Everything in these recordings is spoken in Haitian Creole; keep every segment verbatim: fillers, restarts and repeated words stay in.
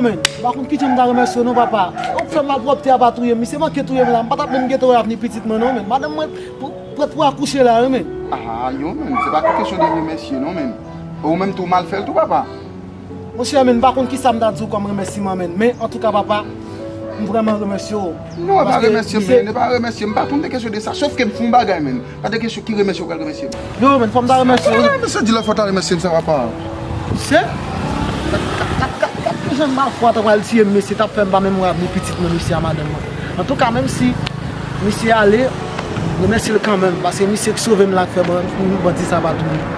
Men, m pa konn kijan m ta remèsye w non, papa. Ou fè malpwòpte a pa touye m. Misye manke touye m la. M pa t ap menm gentan wè avni pitit mwen non, men. Madanm mwen pou, prèt pou akouche la, wi, men. Ah, yo, men, se pa kesyon de remèsye non, men. Ou menm tou, w mal fè l tou, papa. Monchè, men, m pa konn kisa m ta di w kòm remèsiman, men. Men, antouka, papa, m vrèman remèsye w. Non, e pa remèsye m, men, e pa remèsye m. M pa konn de kesyon de sa. Sòf ke m fè yon bagay, men. Pa de kesyon ki remèsye ou pral remèsye m. Yo, men, fò m ta remèsye w. Ah, mesye di lòt fò w ta remèsye m, sa va pa. Se? Gad, gad, gad, gad, gad kijan malfwa ta pral tiye m, mesye, t ap fè m pa menm wè avni pitit mwen, mesye, a madanm mwen. Antouka, menm si misye ale, remèsye l kanmenm, paske misye k sove m la, k fè ban-, bandi sa pa touye m.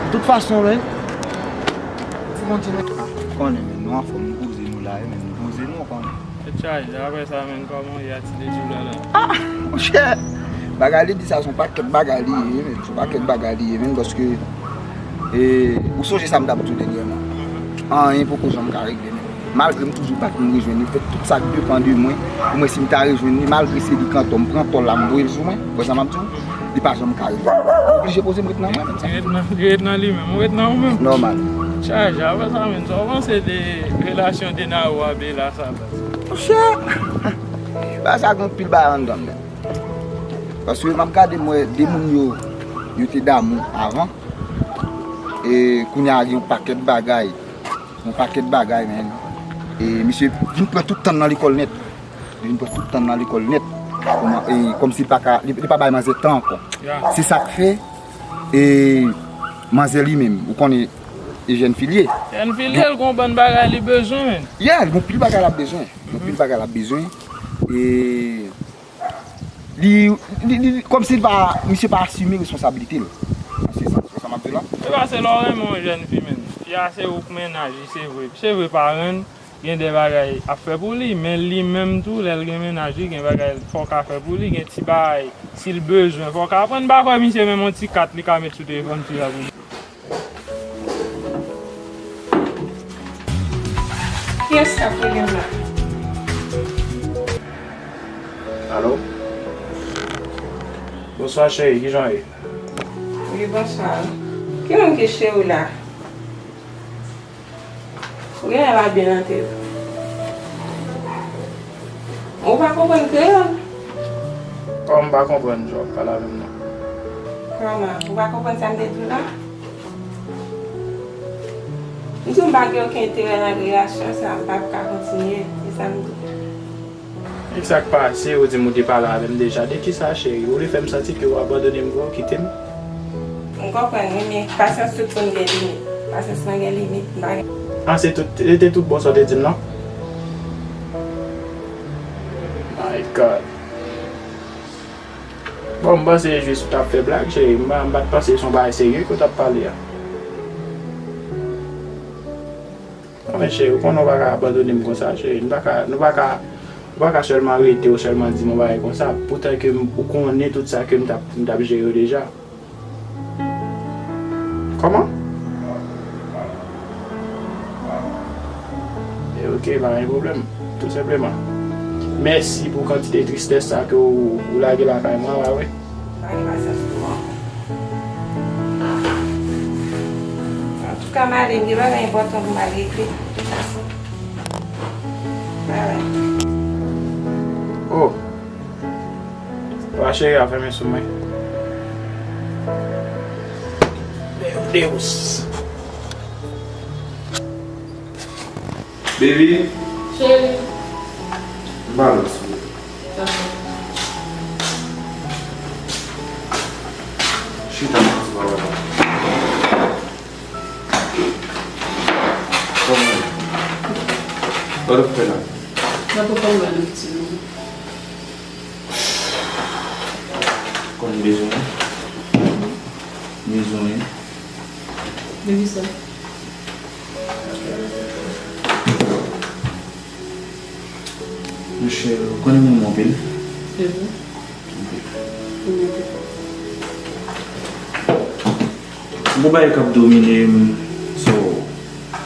De tout fason, men, di Bondye, men. Konnen, men, nou anfòm, nou poze nou la, men, nou poze nou, konnen. Tèt chaje, apre sa, menm kòman w ye a ti de doulè la? Ah, monchè, bagay li di sa, se yon pakèt bagay li ye, men, se yon pakèt bagay li ye, men, paske, e, ou sonje sa m t ap di w dènyèman. Anyen poko janm ka regle, men. Malgre m toujou bat pou m rejwenn li, m fè tout sa k depann de mwen, pou mwen si m ta rejwenn li, malgre se li k an tò, m pran tò l la, m voye l sou mwen, ou wè sa m ap di w? Li pa janm ka rejwenn. M oblije poze m ret nan mwen, menm sa. Li ret nan, li ret nan li menm, ou ret nan ou menm. Nòmal. Chaje, apre sa, menm, sa w panse de relasyon Denaro a Bella sa la? Monchè, bagay sa gen anpil bagay anndan l, men. Paske m ap gade, m wè de moun yo, yo te damou avan. E kounye a gen yon pakèt bagay. Yon pakèt bagay, men. E misye vin pran tout tan nan lekòl nèt. Li vin pran tout tan nan lekòl nèt. Kòman, e, kòmsi li pa ka, li, li pa bay manzè tan ankò. Ya. Se sa k fè, e, manzè li menm, ou konnen, e jèn fi l ye. Jèn fi l ye, l gon bann bagay li bezwen, men. Yeah, l gon pil bagay l ap bezwen. L gon pil bagay l ap bezwen. E li, li, li, kòmsi li pa, misye pa asime responsablite l. Nan se sans, ou wè sa m ap di w la? Se pa se lè w renmen yon jèn fi, men. Fi a se ou k mennaj li, se vre. Se vre, parenn, gen de bagay ap fè pou li, men li menm tou, lè l gen mennaj li, gen bagay fò w ka fè pou li, gen ti bagay, si l bezwen, fò w ka aprann. M pa kwè misye menm yon ti kat li ka met sou telefòn fi a pou li. Kiyès k ap rele m la? Alo? Bonswa, cheri, kijan w ye? Wi, bonswa. Ki moun ki cheri w la? Ou genlè pa byen nan tèt ou. Ou pa konprann kreyòl? Kòman m pa konprann jan w ap pale avè m nan? Kòman? Ou pa konprann sa m te di w la? M di w m pa gen okenn enterè nan relasyon sa, m p ap ka kontinye, se sa m di w. E sa k pase, ou di m ou te pale avè m deja. De kisa, cheri? Ou vle fè m santi ke w abandone m vre, ou kite m? M konprann, wi, men pasyans tout moun gen limit. Pasyans mwen gen limit, m pa gen. Ah, se tout, se te tout bon sa w te di m nan? My God. Bon, m panse jis ou t ap fè blag, cheri. M pa, m pa t panse se yon bagay serye ke w t ap pale a. Non, men cheri, ou konnen ou pa ka abandone m konsa, cheri. Nou pa ka, nou pa ka, ou pa ka sèlman rete ou sèlman di m yon bagay konsa. Poutan ke m, ou konnen tout sa ke m t ap, m t ap jere yo deja. Kòman? E ok, pa gen pwoblèm. Tou senpleman. Mèsi pou kantite tristès sa ke ou, ou lage lakay mwen, pa vre? Pa gen pasyans pou ou ankò. Antouka, m ale, m gen bagay enpòtan pou m al regle. De tout fason. Bye bye. Oh. Papa cheri a fèmen sou mwen. Meu Deus. Baby. Cheri. M pale w, silvouplè. Dakò. Chita, m ap di pale w. Kòman w ye? Sa w ap fè la? M ap pran yon bagay nan kichen nan. Konn bezwen? Bezwen. De kisa? Monchè, ou konnen m renmen w anpil. Se vre? Anpil. Ou mete. Gon bagay k ap domine m, so,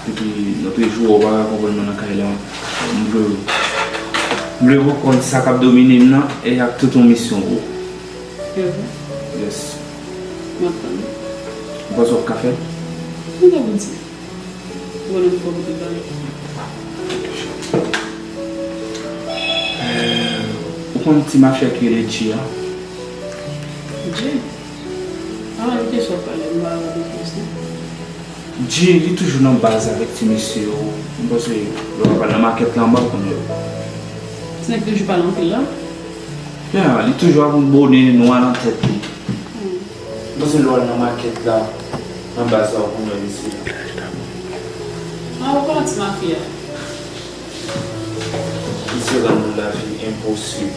depi lòt jou, ou pa ka konprann mwen nan kay la. M vle, m vle w konn sa k ap domine m nan, e ak tout yon misyon pou ou. Se vre? Yes. M ap tann ou. Ou panse w ap ka fè l? Mwen gen pou di. Ou konnen m fò pou tout bagay. Ou konn ti mafya ki rele G a? G? A, m te sot pale, m pa rapele plis non. G, li toujou nan baz avèk ti mesye yo. M panse lè w ap al nan makèt la, m pa konn yo. Ti nèg toujou pale anpil la? Ya, li toujou avèk yon bonè nwa nan tèt li. M panse lè w al nan makèt la, nan baz la, w konn wè mesye la. An, ou konn ti mafya. Misye rann nou lavi enposib.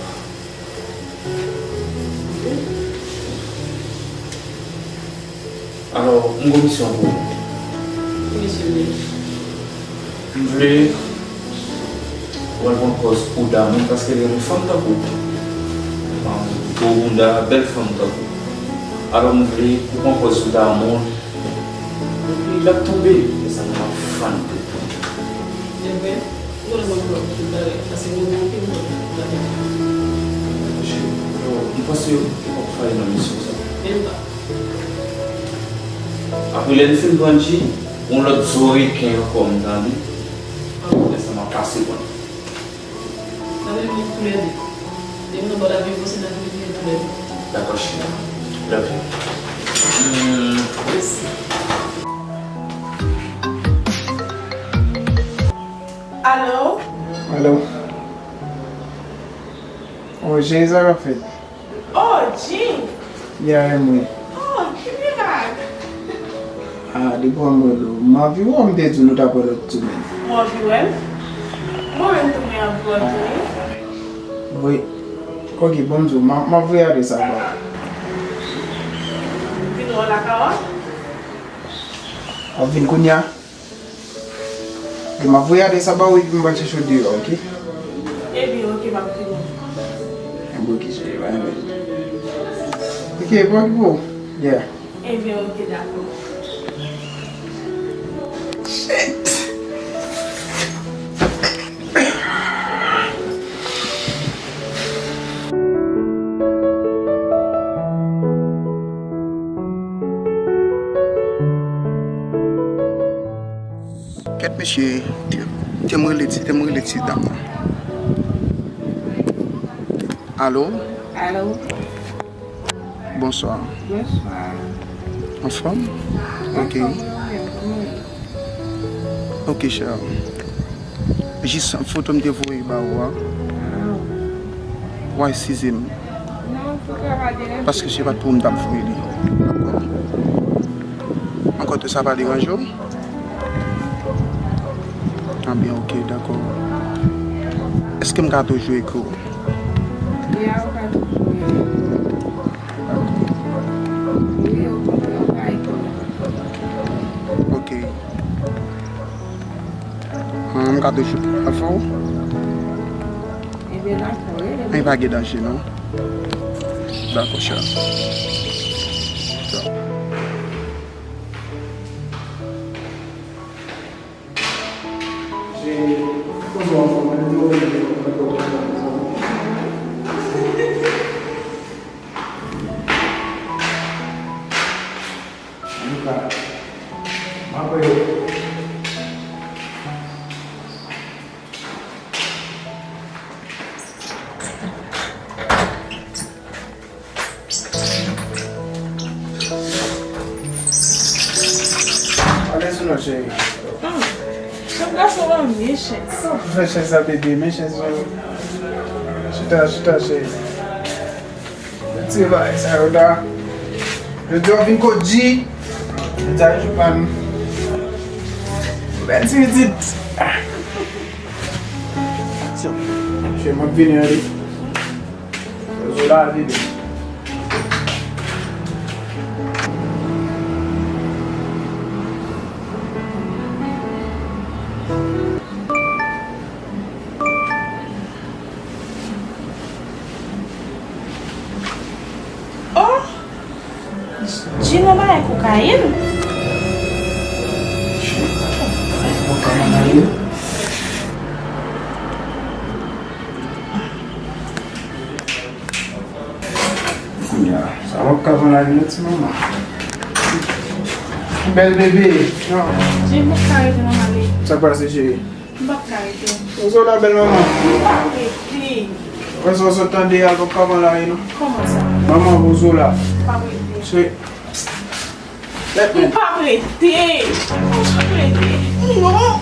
Alò, m gon misyon pou ou. Ki misyon li ye? M vle ou al pran pòz ou damou paske l renmen fanm tankou w. Fanm gwo bounda, bèl fanm tankou w. Alò, m vle ou pran pòz ou damou l. Epi l ap tonbe. E sa m ap fann tèt ou. Enben, ou konnen mwen pran pou talè, paske mwen gen anpil pòz pou talè. Cheri, m panse w ap fayi nan misyon sa. Menm pa. Apre lè n fin pran G, yon lòt zo reken ankò m tande. Lè sa m ap pase pran. N ap elimine toulède. Depi nou ba w lavi, se n ap elimine toulède. Dakò, cheri. Love you. Hmm. Mèsi. Alo? Alo? O, Jay, sa k ap fèt? Oh, Jim! Yeah, e mwen. Oh, ki mirak! Ah, depi w wè m rele w, m anvi wè w, m te di w nou t ap wè lòt semèn. Ou anvi wè m? Mwen menm tou mwen anvi wè w tou wi. Wi. Ok, bon, m di w, m a, m ap voye adrès la ba w. Vin wè w lakay w a? W ap vin kounye a? Ok, m ap voye adrès la ba w epi m pral chèche w deyò, ok? Ebyen, ok, m ap vini. Ebyen, ok, cheri, pa gen pwoblèm. Ok, pa okipe w. Yeah. Ebyen, ok, dakò. Shit! Kèt mesye, te, te m rele ti, te m rele ti dam nan. Alo? Alo? Bonswa. Bonswa. Anfòm? Ok. Anfòm, mwen menm, kòman w ye? Ok, chè. Jis foto m te voye ba ou a. Ah. Ou a eskize m. Non, foto a pa deranje. Paske se pa t pou ou m t ap voye li. Dakò? Ankò tou sa pa deranje w? Ah byen, ok, dakò. Èske m ka toujou ekri w? Ya, ou ka toujou ekri m. Wi, okontrè, ou ka ekri m. Ok. Hum, m ka toujou pale avè w? Ebyen, dakò, rele m. Men pa gen danje, non? Dakò, chè. Chè. Luka, m ap wè yo. Ale sou non, cheri. Ah, chèf gason an, men chèz. Sa pou fè chèz la, bebe, men chèz ou. Chita, chita, cheri. Ti bagay sa yo la. Jodi a w vin kot G. Jodi a jou pa n. Bèl ti pitit. Cheri, m ap vini, wi. Zo la vide. Oh! Jim, ou bay kokayin? Kokayin? Kounye a, sa w ap ka vann avè l ti manman. Bèl bebe. Non. Jim, ou ka rete nan male. Sa k pase, cheri? M p ap ka rete. Ou sot la, bèl manman. M p ap rete. Wè sa w sot tande a, l p ap ka pran lari non. Kòman sa? Manman Bozo la. Pa prete. Se. Ou pa prete. Ou pa prete. Non.